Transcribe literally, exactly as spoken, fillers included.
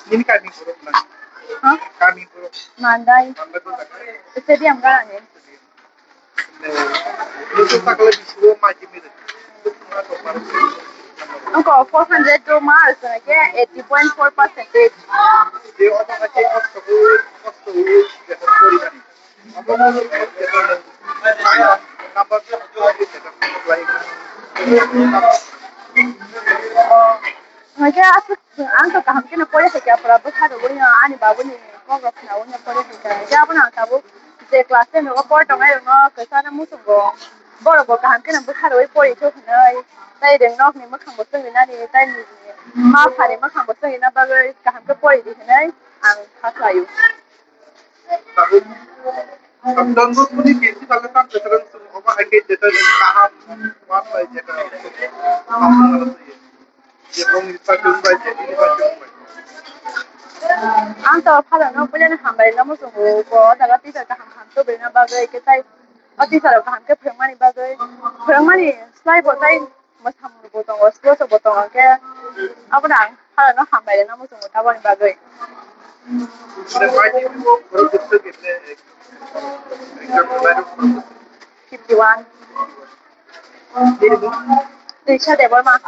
Nini kami borok na? Ha? Kami borok. Mandai. Mandai borok na? Stadium garani. Nini sakla bisi o mai jimi de. Angko four hundred two marks, ke eighty point four percentage. Je obo na ke kosto, kosto, kosto. Hwnkhe aswk, ang to kaham kheno pore khaikha, pura bwkha rwui no ani babuni kok rok khnaui no pore khaikha. Hwnkhe abono ang tabuk je class ten rogo por tongnai rokno kwcharo muchungo, borok bo kaham kheno bwkha rwui pori thuk hinui, tei rwng nokni mwkhang bo chwng rinani, tei nini ma phani mwkhang bo chwng rina bagwi kaham khe pori di hinui ang kha khlaio. Don Bosco ni principal no tamo kwcharo swng, obo hai khe jeto kaham ma pai jeto kaham ma pai. Je bongni sakni bai je bini bai je bai. Ang to phalano puilano hambai lamo chwngo, bo o jaga teacher kaham kaham tubui na bagwi, khe tai o teacher rok kaham khe phwrwngmani bagwi, phwrwngmani slai bo tai mwsamung bo tongo, sports bo tongo, khe abono ang phalano hambai rwna muchungo taboni bagwi. Fifty one. Trisha Debbarma.